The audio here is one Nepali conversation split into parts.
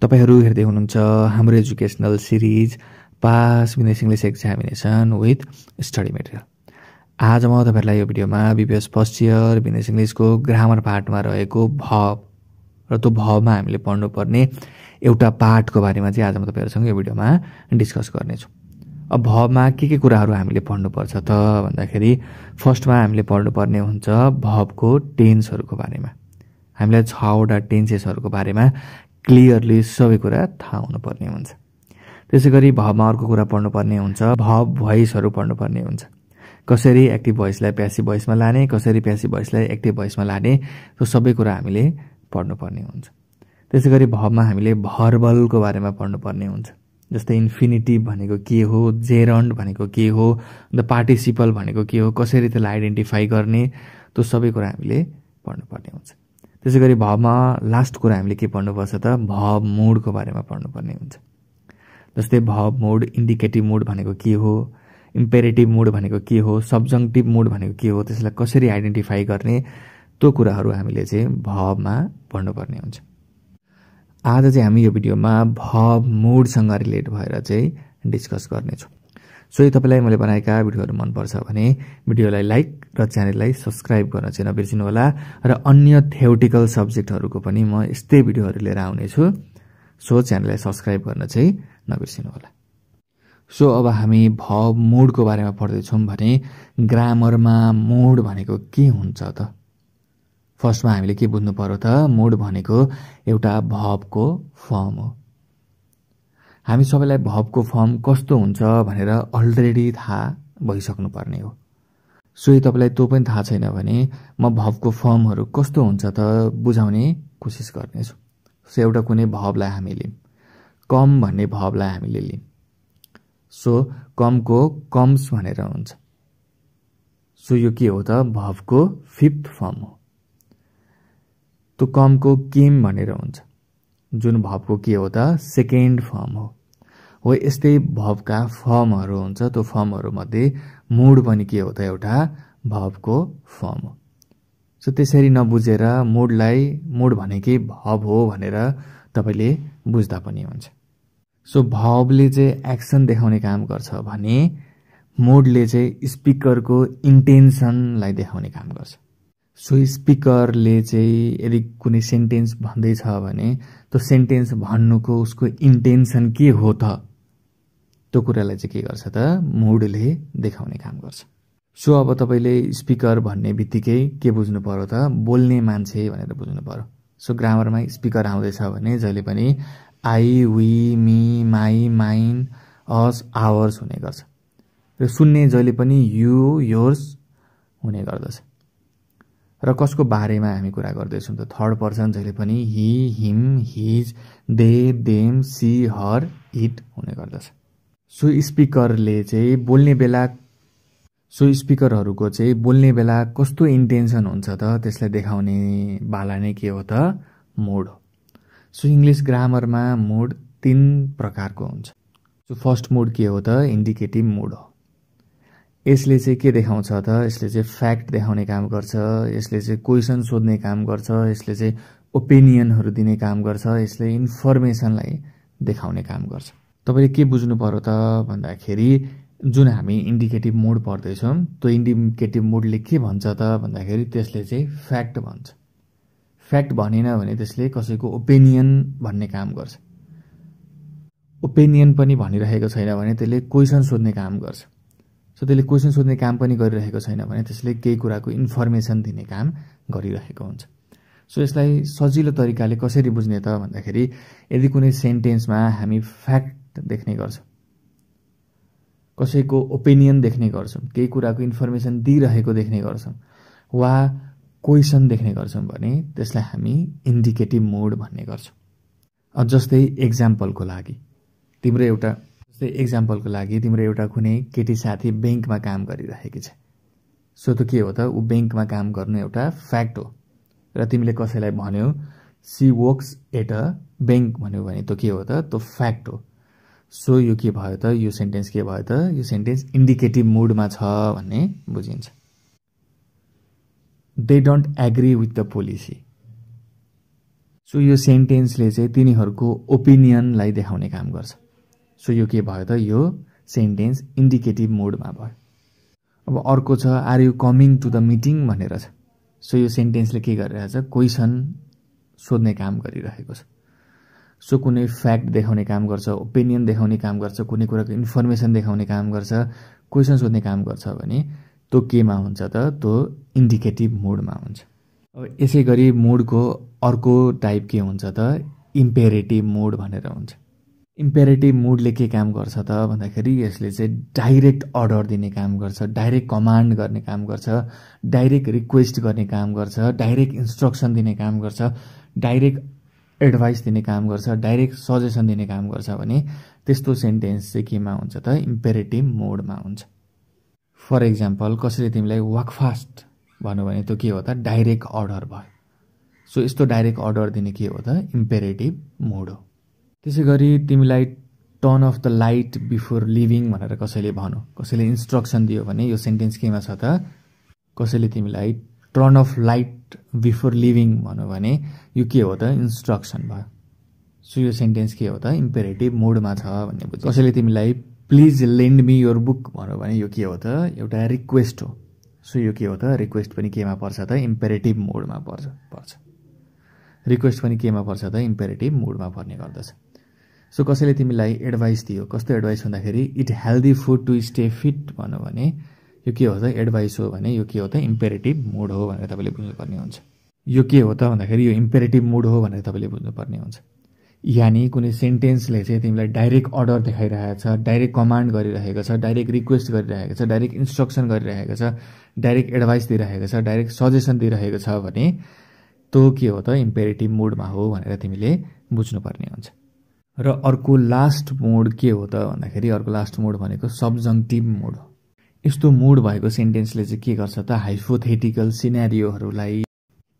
तपाईहरु हेर्दै हुनुहुन्छ हाम्रो एजुकेशनल सिरिज पास विदेश English examination with study material. आज म तपाईहरुलाई यो भिडियोमा बीपीएस फर्स्ट इयर विदेश इंग्लिशको ग्रामर पार्टमा रहेको भब र त्यो भबमा हामीले पढ्नुपर्ने एउटा पार्टको बारेमा चाहिँ आज म तपाईहरुसँग यो भिडियोमा डिस्कस गर्नेछु। अब भबमा के कुराहरु हामीले पढ्नुपर्छ त भन्दाखेरि फर्स्टमा हामीले पढ्नुपर्ने हुन्छ भबको टेन्सहरुको बारेमा। हामीलाई 6 वटा टेन्सेसहरुको बारेमा क्लियरली सबै कुरा थाहा हुनुपर्ने हुन्छ। त्यसैगरी भबमा अर्को कुरा पढ्नुपर्ने हुन्छ भब भोइसहरु पढ्नुपर्ने हुन्छ। कसरी एक्टिभ भोइसलाई प्यासिभ भोइसमा लाने, कसरी प्यासिभ भोइसलाई एक्टिभ भोइसमा लाने, त्यो सबै कुरा हामीले पढ्नुपर्ने हुन्छ। त्यसैगरी भबमा हामीले भर्बलको बारेमा पढ्नुपर्ने हुन्छ। जस्तै इन्फिनिटिभ भनेको के हो, जेरन्ड भनेको के हो, द पार्टिसिपल भनेको के हो, कसरी त्यसलाई आइडेन्टिफाई गर्ने, त्यो सबै कुरा हामीले पढ्नुपर्ने हुन्छ। त्यसैगरी भबमा लास्ट कुरा हामीले के पढ्नुपर्छ त भब मोडको बारेमा पढ्नुपर्ने हुन्छ। जस्तै भब मोड, इन्डिकेटिभ मोड भनेको के हो, इम्पेरेटिभ मोड भनेको के हो, सब्जंक्टिभ मोड भनेको के हो, त्यसलाई कसरी आइडेन्टिफाई गर्ने, त्यो कुराहरु हामीले चाहिँ भबमा पढ्नुपर्ने हुन्छ। आज चाहिँ हामी यो भिडियोमा भब मोडसँग रिलेट भएर चाहिँ डिस्कस गर्नेछौं। सो यदि तपाईलाई मैले बनाएका भिडियोहरु मन पर्छ भने भिडियोलाई लाइक र च्यानललाई सब्स्क्राइब गर्न चाहिँ नबिर्सिनु होला र अन्य थ्योरेटिकल सब्जेक्टहरुको पनि म यस्तै भिडियोहरु लिएर आउने छु। सो च्यानललाई सब्स्क्राइब गर्न चाहिँ नबिर्सिनु होला। सो अब हामी भब मोडको बारेमा पढ्दै छौं भने ग्रामरमा मोड भनेको के हुन्छ त? फर्स्टमा हामीले के बुझ्नु पर्यो त मोड भनेको एउटा भबको फर्म हो। हामी सबैलाई भबको फर्म कस्तो हुन्छ भनेर अलरेडी थाहा भइसक्नु पर्ने हो। सो यदि तपाईलाई त्यो पनि थाहा छैन भने म भबको फर्महरु कस्तो हुन्छ त बुझाउने कोसिस गर्नेछु। सो एउटा कुनै भबलाई हामी लियौं, कम भन्ने भबलाई हामीले लियौं। सो कमको कम्स भनेर हुन्छ। सो यो के हो त भबको फिफ्थ फर्म हो। त्यो कमको केम भनेर हुन्छ, जुन भबको के हो त सेकेन्ड फर्म हो। हो यस्तै भबका फर्महरु हुन्छ, त्यो फर्महरु मध्ये मोड पनि के हो त एउटा भबको फर्म हो। सो त्यसरी नबुझेर मोडलाई मोड भनेकै भब हो भनेर तपाईले बुझ्दा पनि हुन्छ। सो भबले चाहिँ एक्सन देखाउने काम गर्छ भने मोडले चाहिँ स्पिकरको इन्टेन्सनलाई देखाउने काम गर्छ। सो स्पिकरले चाहिँ यदि कुनै सेन्टेन्स भन्दै छ भने त्यो सेन्टेन्स भन्नुको उसको इन्टेन्सन के हो त त्यो कुरालाई चाहिँ के गर्छ त मोडले देखाउने काम गर्छ। सो अब तपाईले स्पिकर भन्ने बित्तिकै के बुझ्नु पर्यो त बोल्ने मान्छे भनेर बुझ्नु पर्यो। सो ग्रामरमा स्पिकर आउँदै छ भने जहिले पनि I, we, me, my, mine, us, ours हुने गर्छ। र सुन्ने जहिले पनि यु, योर्स हुने गर्दछ। र कसको बारेमा हामी कुरा गर्दै छौं त थर्ड पर्सन जहिले पनि he, him, his, they, them, she, her, it हुने गर्दछ। सो स्पिकरले चाहिँ बोल्ने बेला स्पिकरहरुको चाहिँ बोल्ने बेला कस्तो इन्टेन्सन हुन्छ त त्यसलाई देखाउने बाला नै के हो त मोड हो। सो इंग्लिश ग्रामरमा मोड 3 प्रकारको हुन्छ। सो फर्स्ट मोड के हो त इन्डिकेटिभ मोड हो। यसले चाहिँ के देखाउँछ त यसले चाहिँ फ्याक्ट देखाउने काम गर्छ, यसले चाहिँ क्वेशन सोध्ने काम गर्छ, यसले चाहिँ ओपिनियनहरु दिने काम गर्छ, यसले इन्फर्मेसनलाई देखाउने काम गर्छ। तपाईले के बुझ्नु पर्यो त भन्दाखेरि जुन हामी इन्डिकेटिभ मोड पढ्दै छौं त्यो इन्डिकेटिभ मोडले के भन्छ त भन्दाखेरि त्यसले चाहिँ फ्याक्ट भन्छ। फ्याक्ट भनेन भने त्यसले कसैको ओपिनियन भन्ने काम गर्छ। ओपिनियन पनि भनिरहेको छैन भने त्यसले क्वेशन सोध्ने काम गर्छ। सो त्यसले क्वेशन सोध्ने काम पनि गरिरहेको छैन भने त्यसले केही कुराको इन्फर्मेसन दिने काम गरिरहेको हुन्छ। सो यसलाई सजिलो तरिकाले कसरी बुझ्ने त भन्दाखेरि यदि कुनै सेन्टेन्समा हामी फ्याक्ट देख्ने गर्छौं, कसैको ओपिनियन देख्ने गर्छौं, केही कुराको इन्फर्मेसन दिइरहेको देख्ने गर्छौं वा क्वेशन देख्ने गर्छौं भने त्यसलाई हामी इन्डिकेटिभ मोड भन्ने गर्छौं। जस्तै एक्जाम्पलको लागि तिम्रो एउटा कुनै केटी साथी बैंकमा काम गरिरहेकी छ। सो त के हो त उ बैंकमा काम गर्नु एउटा फ्याक्ट हो। र तिमीले कसैलाई भन्यौ she works at a bank भन्यौ भने त्यो के हो त त्यो फ्याक्ट हो। सो यो के भयो त यो सेन्टेन्स के भयो त यो सेन्टेन्स इन्डिकेटिभ मोडमा छ भन्ने बुझिन्छ। They don't agree with the policy. So यो सेन्टेन्सले चाहिँ तिनीहरूको ओपिनियनलाई देखाउने काम गर्छ। सो यो के भयो त, यो सेन्टेन्स इन्डिकेटिभ मोडमा भयो। अब अर्को छ are you coming to the meeting भनेर छ। सो यो सेन्टेन्सले के गरिरहेछ, क्वेसन सोध्ने काम गरिरहेको छ। सो कुनै फ्याक्ट देखाउने काम गर्छ, ओपिनियन देखाउने काम गर्छ, कुनै कुराको इन्फर्मेसन देखाउने काम गर्छ, क्वेसन सोध्ने काम गर्छ भने त्यो केमा हुन्छ त, त्यो इन्डिकेटिभ मोडमा हुन्छ। अब यसै गरी मोडको अर्को टाइप के हुन्छ त, इम्पेरेटिभ मोड भनेर हुन्छ। इम्पेरेटिभ मोडले के काम गर्छ त भन्दाखेरि यसले चाहिँ डाइरेक्ट अर्डर दिने काम गर्छ, डाइरेक्ट कमान्ड गर्ने काम गर्छ, डाइरेक्ट रिक्वेस्ट गर्ने काम गर्छ, डाइरेक्ट इन्स्ट्रक्सन दिने काम गर्छ, डाइरेक्ट एडभाइस दिने काम गर्छ, डाइरेक्ट सजेसन दिने काम गर्छ भने त्यस्तो सेन्टेन्स चाहिँ केमा हुन्छ त, इम्पेरेटिभ मोडमा हुन्छ। फर इक्जाम्पल कसैले तिमीलाई वाक फास्ट भन्यो भने त्यो के हो त, डाइरेक्ट अर्डर भयो। सो यस्तो डाइरेक्ट अर्डर दिने के हो त, इम्पेरेटिभ मोड हो। त्यसै गरी तिमीलाई turn of the light before living भनेर कसैले भन्यो, कसैले इन्स्ट्रक्सन दियो भने यो सेन्टेन्स केमा छ त, कसैले तिमीलाई turn of light before living भन्यो भने यो के हो त, इन्स्ट्रक्सन भयो। सो यो सेन्टेन्स के हो त, इम्पेरेटिभ मोडमा छ भन्ने बुझ्यो। कसैले तिमीलाई please lend me your book भन्यो भने यो के हो त, एउटा रिक्वेस्ट हो। सो यो के हो त, रिक्वेस्ट पनि केमा पर्छ त, इम्पेरेटिभ मोडमा पर्छ। रिक्वेस्ट पनि केमा पर्छ त, इम्पेरेटिभ मोडमा पर्ने गर्दछ। सो कसैले तिमीलाई एडभाइस दियो, कस्तो एडभाइस भन्दाखेरि it healthy food to stay fit भन्यो भने यो के हो त, एडभाइस हो भने यो के हो त, इम्पेरेटिभ मोड हो भनेर तपाईँले बुझ्नुपर्ने हुन्छ। यो के हो त भन्दाखेरि यो इम्पेरेटिभ मोड हो भनेर तपाईँले बुझ्नुपर्ने हुन्छ। यानि कुनै सेन्टेन्सले चाहिँ तिमीलाई डाइरेक्ट अर्डर देखाइरहेको छ, डाइरेक्ट कमान्ड गरिरहेको छ, डाइरेक्ट रिक्वेस्ट गरिरहेको छ, डाइरेक्ट इन्स्ट्रक्सन गरिरहेको छ, डाइरेक्ट एडभाइस दिइरहेको छ, डाइरेक्ट सजेसन दिइरहेको छ भने त्यो के हो त, इम्पेरेटिभ मोडमा हो भनेर तिमीले बुझ्नुपर्ने हुन्छ। र अर्को लास्ट मोड के हो त भन्दाखेरि अर्को लास्ट मोड भनेको सब्जङ्क्टिभ मोड हो। यस्तो मोड भएको सेन्टेन्सले चाहिँ के गर्छ त, हाइपोथेटिकल सिनेरियोहरूलाई,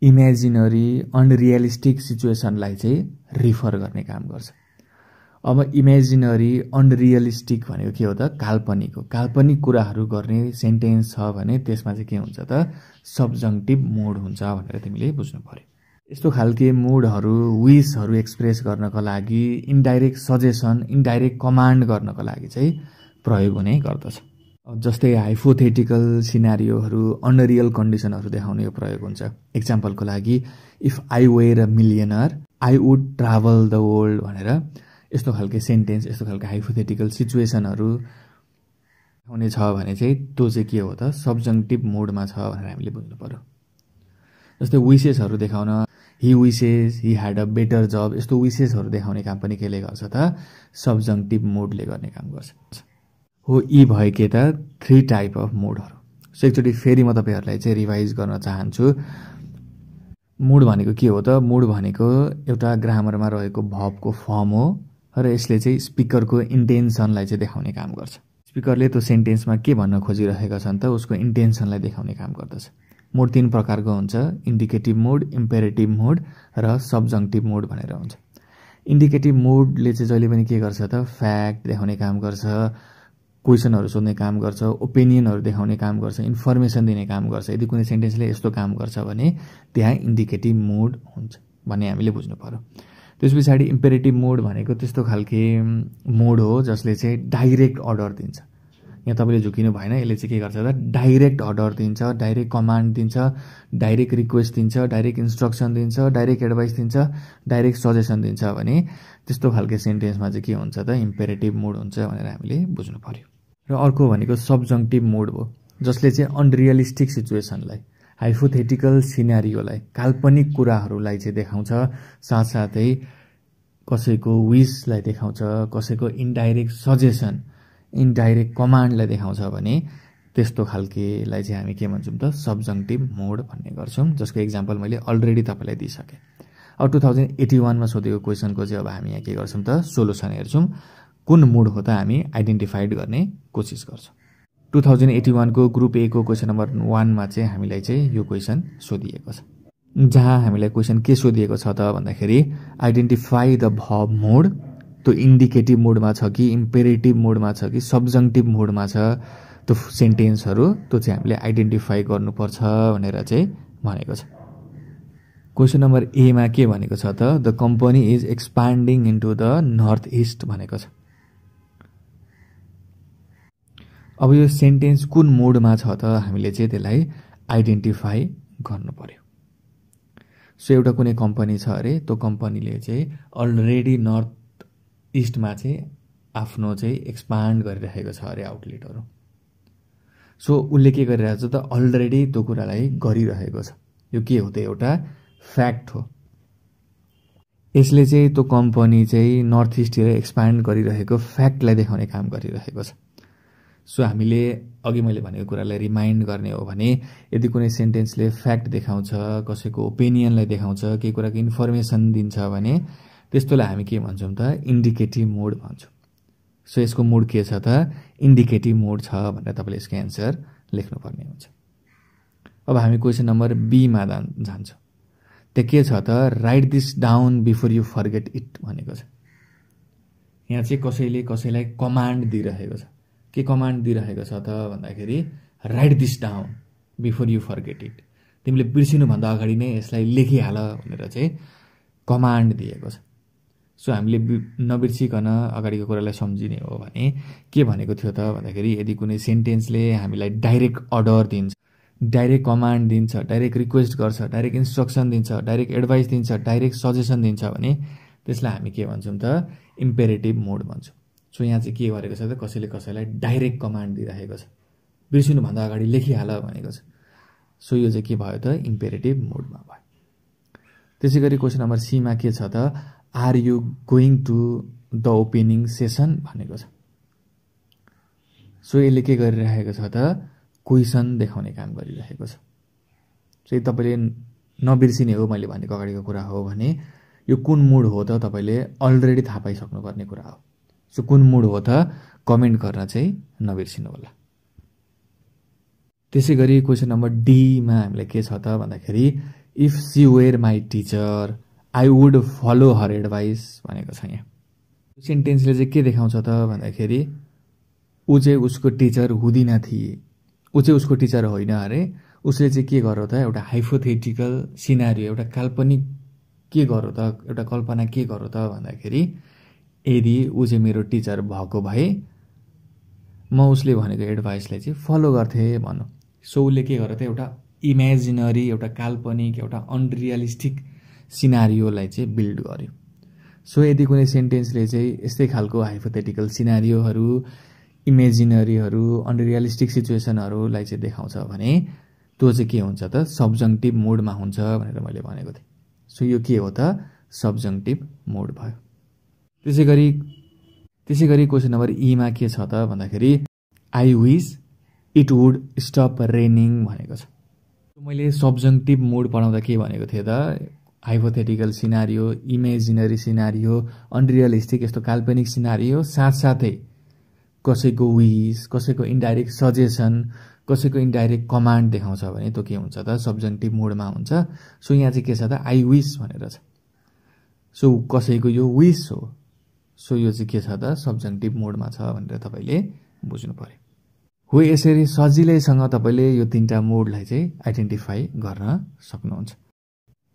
इमेजिनरी अनरियलिस्टिक सिचुएसनलाई चाहिँ रिफर गर्ने काम गर्छ। अब इमेजिनरी अनरियलिस्टिक भनेको के हो त, काल्पनिक कुराहरू गर्ने सेन्टेन्स छ भने त्यसमा चाहिँ के हुन्छ त, सब्जङ्क्टिभ मोड हुन्छ भनेर तिमीले बुझ्नु पर्यो। यस्तो खालके मोडहरू विसहरू एक्सप्रेस गर्नको लागि, इन्डाइरेक्ट सजेसन, इन्डाइरेक्ट कमान्ड गर्नको लागि चाहिँ प्रयोग हुने गर्दछ। जस्तै हाइपोथेटिकल सिनारियोहरू, अनरियल कन्डिसनहरू देखाउने यो प्रयोग हुन्छ। एक्जाम्पलको लागि if I were a millionaire I would travel the world भनेर यस्तो खालके सेन्टेन्स, यस्तो खालके हाइपोथेटिकल सिचुएसनहरू हुने छ भने चाहिँ त्यो चाहिँ के हो त, सब्जङ्क्टिभ मोडमा छ भनेर हामीले बुझ्नु पर्यो। जस्तै विसेसहरू देखाउन, he wishes he had a better job, यस्तो विसेसहरू देखाउने काम पनि केले गर्छ त, सब्जङ्क्टिभ मोडले गर्ने काम गर्छ। हो यी भएके त 3 टाइप अफ मोडहरू। सो एकचोटि फेरि म तपाईँहरूलाई चाहिँ रिभाइज गर्न चाहन्छु। मोड भनेको के हो त, मोड भनेको एउटा ग्रामरमा रहेको भर्बको फर्म हो र यसले चाहिँ स्पिकरको इन्टेन्सनलाई चाहिँ देखाउने काम गर्छ। स्पिकरले त्यो सेन्टेन्समा के भन्न खोजिरहेका छन् त उसको इन्टेन्सनलाई देखाउने काम गर्दछ। मोड 3 प्रकारको हुन्छ, इन्डिकेटिभ मोड, इम्पेरेटिभ मोड र सब्जङ्क्टिभ मोड भनेर हुन्छ। इन्डिकेटिभ मोडले चाहिँ जहिले पनि के गर्छ त, फ्याक्ट देखाउने काम गर्छ, क्वेसनहरू सोध्ने काम गर्छ, ओपिनियनहरू देखाउने काम गर्छ, इन्फर्मेसन दिने काम गर्छ। यदि कुनै सेन्टेन्सले यस्तो काम गर्छ भने त्यहाँ इन्डिकेटिभ मोड हुन्छ भन्ने हामीले बुझ्नु पर्यो। त्यस पछाडि इम्पेरेटिभ मोड भनेको त्यस्तो खालके मोड हो जसले चाहिँ डाइरेक्ट अर्डर दिन्छ। यहाँ तपाईँले झुकिनु भएन, यसले चाहिँ के गर्छ त, डाइरेक्ट अर्डर दिन्छ, डाइरेक्ट कमान्ड दिन्छ, डाइरेक्ट रिक्वेस्ट दिन्छ, डाइरेक्ट इन्स्ट्रक्सन दिन्छ, डाइरेक्ट एडभाइस दिन्छ, डाइरेक्ट सजेसन दिन्छ भने त्यस्तो खालके सेन्टेन्समा चाहिँ के हुन्छ त, इम्पेरेटिभ मोड हुन्छ भनेर हामीले बुझ्नु पर्यो। र अर्को भनेको सब्जङ्क्टिभ मोड हो, जसले चाहिँ अनरियलिस्टिक सिचुएसनलाई, हाइपोथेटिकल सिनारियोलाई, काल्पनिक कुराहरूलाई चाहिँ देखाउँछ, साथसाथै कसैको विसलाई देखाउँछ, कसैको इन्डाइरेक्ट सजेसन, इन्डाइरेक्ट कमान्डलाई देखाउँछ भने त्यस्तो खालकेलाई चाहिँ हामी के भन्छौँ त, सब्जङ्क्टिभ मोड भन्ने गर्छौँ, जसको एक्जाम्पल मैले अलरेडी तपाईँलाई दिइसकेँ। अब 2081 मा सोधेको क्वेसनको चाहिँ अब हामी यहाँ के गर्छौँ त, सोलुसन हेर्छौँ, कुन मोड हो त हामी आइडेन्टिफाइड गर्ने कोसिस गर्छौँ। 2081 को ग्रुप ए को क्वेसन नम्बर 1 मा चाहिँ हामीलाई चाहिँ यो क्वेसन सोधिएको छ, जहाँ हामीलाई क्वेसन के सोधिएको छ त भन्दाखेरि आइडेन्टिफाई द भर्ब मोड, त्यो इन्डिकेटिभ मोडमा छ कि इम्पेरेटिभ मोडमा छ कि सब्जङ्क्टिभ मोडमा छ, त्यो सेन्टेन्सहरू त्यो चाहिँ हामीले आइडेन्टिफाई गर्नुपर्छ भनेर चाहिँ भनेको छ। क्वेसन नम्बर ए मा के भनेको छ त the company is expanding into the north east भनेको छ। अब यो सेन्टेन्स कुन मोडमा छ त हामीले चाहिँ त्यसलाई आइडेन्टिफाई गर्नु पर्यो। सो एउटा कुनै कम्पनी छ अरे, त्यो कम्पनीले चाहिँ अलरेडी नर्थ इस्टमा चाहिँ आफ्नो चाहिँ एक्सपान्ड गरिरहेको छ अरे आउटलेटहरू। सो उसले के गरिरहेको छ त अलरेडी त्यो कुरालाई गरिरहेको छ। यो के हो त एउटा फ्याक्ट हो। यसले चाहिँ त्यो कम्पनी चाहिँ नर्थ इस्टतिर एक्सपान्ड गरिरहेको फ्याक्टलाई देखाउने काम गरिरहेको छ। सो हामीले अघि मैले भनेको कुरालाई रिमाइन्ड गर्ने हो भने यदि कुनै सेन्टेन्सले फ्याक्ट देखाउँछ, कसैको ओपिनियनलाई देखाउँछ, केही कुराको इन्फर्मेसन दिन्छ भने त्यस्तोलाई हामी के भन्छौँ त इन्डिकेटिभ मोड भन्छौँ। सो यसको मोड के छ त इन्डिकेटिभ मोड छ भनेर तपाईँले यसको एन्सर लेख्नुपर्ने हुन्छ। अब हामी क्वेसन नम्बर बीमा जान्छौँ। त्यहाँ के छ त right this down before you forget it भनेको छ। यहाँ चाहिँ कसैले कसैलाई कमान्ड दिइरहेको छ। के कमान्ड दिइरहेको छ त भन्दाखेरि right this down before you forget it, तिमीले बिर्सिनुभन्दा अगाडि नै यसलाई लेखिहाल भनेर चाहिँ कमान्ड दिएको छ। सो हामीले नबिर्सिकन अगाडिको कुरालाई सम्झिने हो भने के भनेको थियो त भन्दाखेरि यदि कुनै सेन्टेन्सले हामीलाई डाइरेक्ट अर्डर दिन्छ, डाइरेक्ट कमान्ड दिन्छ, डाइरेक्ट रिक्वेस्ट गर्छ, डाइरेक्ट इन्स्ट्रक्सन दिन्छ, डाइरेक्ट एडभाइस दिन्छ, डाइरेक्ट सजेसन दिन्छ भने त्यसलाई हामी के भन्छौँ त इम्पेरेटिभ मोड भन्छौँ। सो यहाँ चाहिँ के गरेको छ त कसैले कसैलाई डाइरेक्ट कमान्ड दिइरहेको छ, बिर्सिनुभन्दा अगाडि लेखिहाल भनेको छ। सो यो चाहिँ के भयो त इम्पेरेटिभ मोडमा भयो। त्यसै गरी क्वेसन नम्बर सीमा के छ त are you going to the opening session भनेको छ। सो यसले के गरिरहेको छ त क्वेसन देखाउने काम गरिरहेको छ। सो यो तपाईँले नबिर्सिने हो मैले भनेको अगाडिको कुरा हो भने यो कुन मुड हो त तपाईँले अलरेडी थाहा पाइसक्नुपर्ने कुरा हो। सो कुन मुड हो त कमेन्ट गर्न चाहिँ नबिर्सिनु होला। त्यसै गरी क्वेसन नम्बर डीमा हामीलाई के छ त भन्दाखेरि if she were my teacher I would follow her advice भनेको छ। यहाँ सेन्टेन्सले चाहिँ के देखाउँछ त भन्दाखेरि ऊ चाहिँ उसको टिचर हुँदिन थिए, ऊ चाहिँ उसको टिचर होइन अरे। उसले चाहिँ के गर्यो त एउटा हाइपोथेटिकल सिनारियो, एउटा काल्पनिक के गर्यो त, एउटा कल्पना के गर्यो त भन्दाखेरि यदि ऊ चाहिँ मेरो टिचर भएको भए म उसले भनेको एडभाइसलाई चाहिँ फलो गर्थेँ भनौँ। सो उसले के गर्यो त एउटा इमेजिनरी, एउटा काल्पनिक, एउटा अनरियलिस्टिक सिनारियोलाई चाहिँ बिल्ड गर्यो। सो यदि कुनै सेन्टेन्सले चाहिँ यस्तै खालको हाइपोथेटिकल सिनारियोहरू, इमेजिनरीहरू, अनरियलिस्टिक सिचुएसनहरूलाई चाहिँ देखाउँछ भने त्यो चाहिँ के हुन्छ त सब्जङ्क्टिभ मोडमा हुन्छ भनेर मैले भनेको थिएँ। सो यो के हो त सब्जङ्क्टिभ मोड भयो। त्यसै गरी क्वेसन नम्बर ईमा के छ त भन्दाखेरि I wish it would stop raining भनेको छ। मैले सब्जङ्क्टिभ मोड पढाउँदा के भनेको थिएँ त hypothetical scenario, imaginary scenario, unrealistic यस्तो काल्पनिक सिनारियो साथसाथै कसैको विश, कसैको इन्डाइरेक्ट सजेसन, कसैको इन्डाइरेक्ट कमान्ड देखाउँछ भने त्यो के हुन्छ त सब्जङ्क्टिभ मोडमा हुन्छ। सो यहाँ चाहिँ के छ त आई विश भनेर छ। सो कसैको यो विश हो। सो यो चाहिँ के छ त सब्जङ्क्टिभ मोडमा छ भनेर तपाईँले बुझ्नु पर्यो। हो यसरी सजिलैसँग तपाईँले यो तीनटा मोडलाई चाहिँ आइडेन्टिफाई गर्न सक्नुहुन्छ।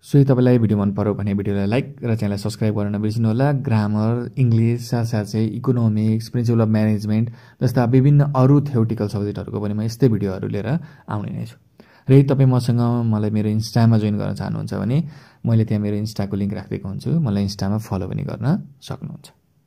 सो तपाईँलाई भिडियो मन पर्यो भने भिडियोलाई लाइक र च्यानललाई सब्सक्राइब गर्न नबिर्सिनु होला। ग्रामर, इङ्ग्लिस साथसाथै इकोनोमिक्स, प्रिन्सिपल अफ म्यानेजमेन्ट जस्ता विभिन्न अरू थ्योरिटिकल सब्जेक्टहरूको पनि म यस्तै भिडियोहरू लिएर आउने नै छु। र यदि तपाईँ मसँग मलाई मेरो इन्स्टामा जोइन गर्न चाहनुहुन्छ भने मैले त्यहाँ मेरो इन्स्टाको लिङ्क राखिदिएको हुन्छु, मलाई इन्स्टामा फलो पनि गर्न सक्नुहुन्छ।